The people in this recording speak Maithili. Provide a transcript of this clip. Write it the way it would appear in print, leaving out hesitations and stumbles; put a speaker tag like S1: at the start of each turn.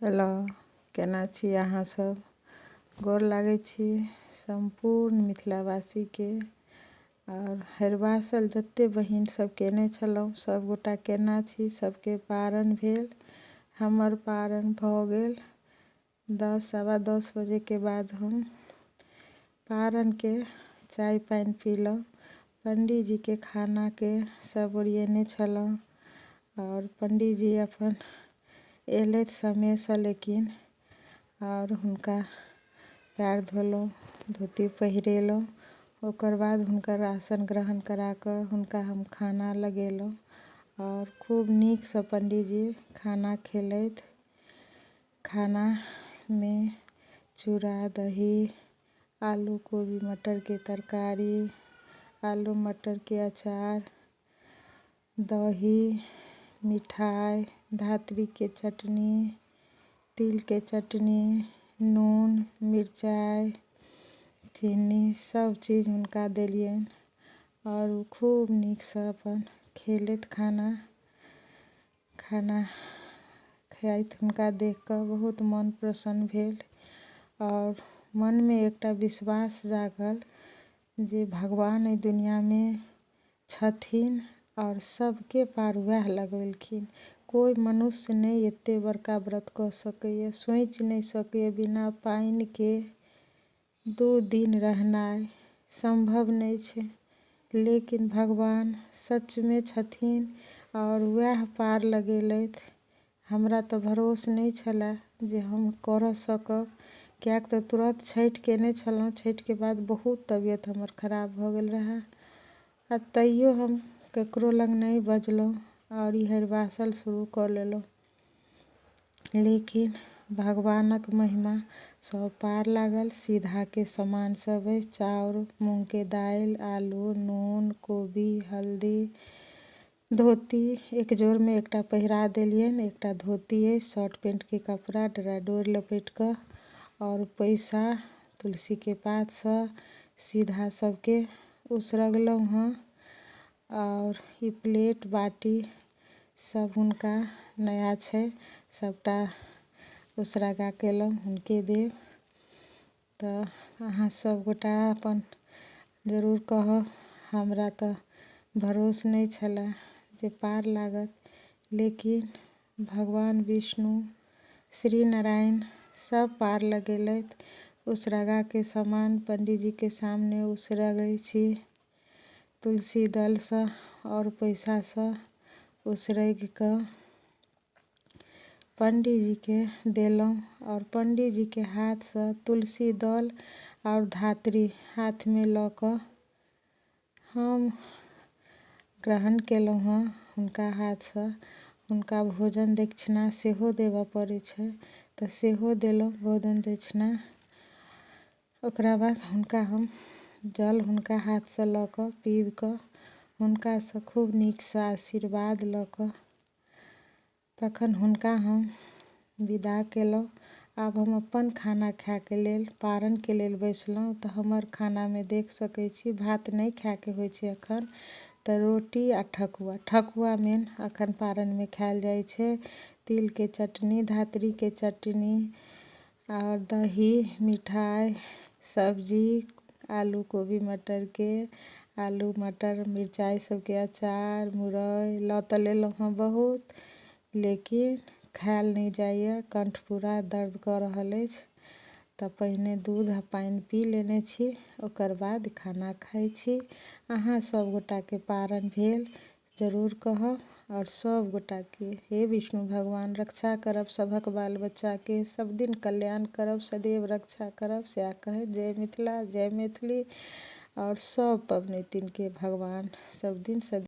S1: हेलो, केना छी अहाँ सब? गोर लागै छी सम्पूर्ण मिथिलावासीके। आओर हरिवासल जते बहिन सब केने छलहुँ सबगोटा केना छी? सबके पारण भेल? हमर पारण भऽ गेल। 10 10:15 बजेके बाद हम पारणके चाय पानि पीलहुँ। पंडीजीके खानाके सब ओरियेने छलहुँ आओर पंडीजी अपन एलथि समयसँ, लेकिन आओर हुनका पयर धोलहुँ, धोती पहिरेलहुँ। ओकर बाद हुनकर आसन ग्रहण कराकऽ हुनका हम खाना लगेलहुँ आओर खूब नीकसँ पंडीजी खाना खेलथि। खानामे चूड़ा दही, आलू कोबी मटरके तरकारी, आलू मटरके अचार, दही, मिठाइ, धातृके चटनी, तिलके चटनी, नून, मिरचाइ, चीनी सब चीज हुनका देलियनि आओर ओ खूब नीकसँ अपन खेलथि खाना। खाना खाइत हुनका देखिकऽ बहुत मन प्रसन्न भेल आओर मनमे एकटा विश्वास जागल जे भगवान एहि दुनिआँमे छथिन आओर सबके पार वएह लगेलखिन। कोइ मनुष्य नहि एते बड़का व्रत कऽ सकैए, सोचि नहि सकैए। बिना पानिके 2 दिन रहनाइ सम्भव नहि छै, लेकिन भगवान सचमे छथिन आओर वएह पार लगेलथि। हमरा तऽ भरोस नहि छलए जे हम करऽ सकब, किएक तऽ तुरत छठि केने छलहुँ। छठिके बाद बहुत तबियत हमर खराब भऽ गेल रहए आ तैयो हम ककरो लग नहि बजलहुँ आओर ई हरिवासल शुरू कऽ लेलहुँ। लेकिन भगवानक महिमा सब पार लागल। सीधाके सामान सब अछि, चाउर, मूँगके दालि, आलू, नून, कोबी, हल्दी, धोती एक जोड़मे एकटा पहिरा देलियनि, एकटा धोती अछि, शर्ट पेंटके कपड़ा, डोरी लपेटिकऽ आओर पैसा, तुलसीके पातसँ सीधा सबके उसरगलहुँ हँ। आओर ई प्लेट बाटी सब हुनका नया छै, सबटा उसरगा केलहुँ, हुनके देब। तऽ अहाँ सबगोटा अपन जरूर कहब। हमरा तऽ भरोस नहि छलए जे पार लागत, लेकिन भगवान विष्णु श्री नारायण सब पार लगेलथि। उसरगाके सामान पंडीजीके सामने उसरगै छी, तुलसी दलसँ आओर पैसासँ उसरगि कऽ पंडीजीके देलहुँ आओर पंडीजीके हाथसँ तुलसी दल आओर धात्री हाथमे लऽ कऽ हम ग्रहण केलहुँ हँ हुनका हाथसँ। हुनका भोजन दक्षिणा सेहो देबऽ पड़ै छै, तऽ सेहो देलहुँ भोजन दक्षिणा। ओकरा बाद हुनका हम जल हुनका हाथसँ लऽ कऽ पीब कऽ हुनकासँ खूब नीकसँ आशीर्वाद लऽ कऽ तखन हुनका हम विदा केलहुँ। आब हम अपन खाना खायके लेल पारणके लेल बैसलहुँ। तऽ हमर खानामे देख सकै छी, भात नहि खायके होइ छै एखन, तऽ रोटी आ ठकुआ। ठकुआ मेन एखन पारणमे खायल जाइ छै। तिलके चटनी, धातृके चटनी आओर दही, मिठाइ, सब्जी, आलू कोबी मटरके, आलू मटर मिरचाइ सबके अचार, मुरइ लऽ तऽ लेलहुँ हँ बहुत, लेकिन खायल नहि जाइए, कण्ठ पूरा दर्द कऽ रहल अछि। तऽ पहिने दूध आ पानि पी लेने छी, ओकर बाद खाना खाइ छी। अहाँ सबगोटाके पारण भेल जरूर कहब। आओर सबगोटाके हे विष्णु भगवान रक्षा करब, सभक बाल बच्चाके सब दिन कल्याण करब, सदैव रक्षा करब, सएह कहैत जय मिथिला, जय मैथिली। आओर सब पबनैतिनके भगवान सब दिन सदैव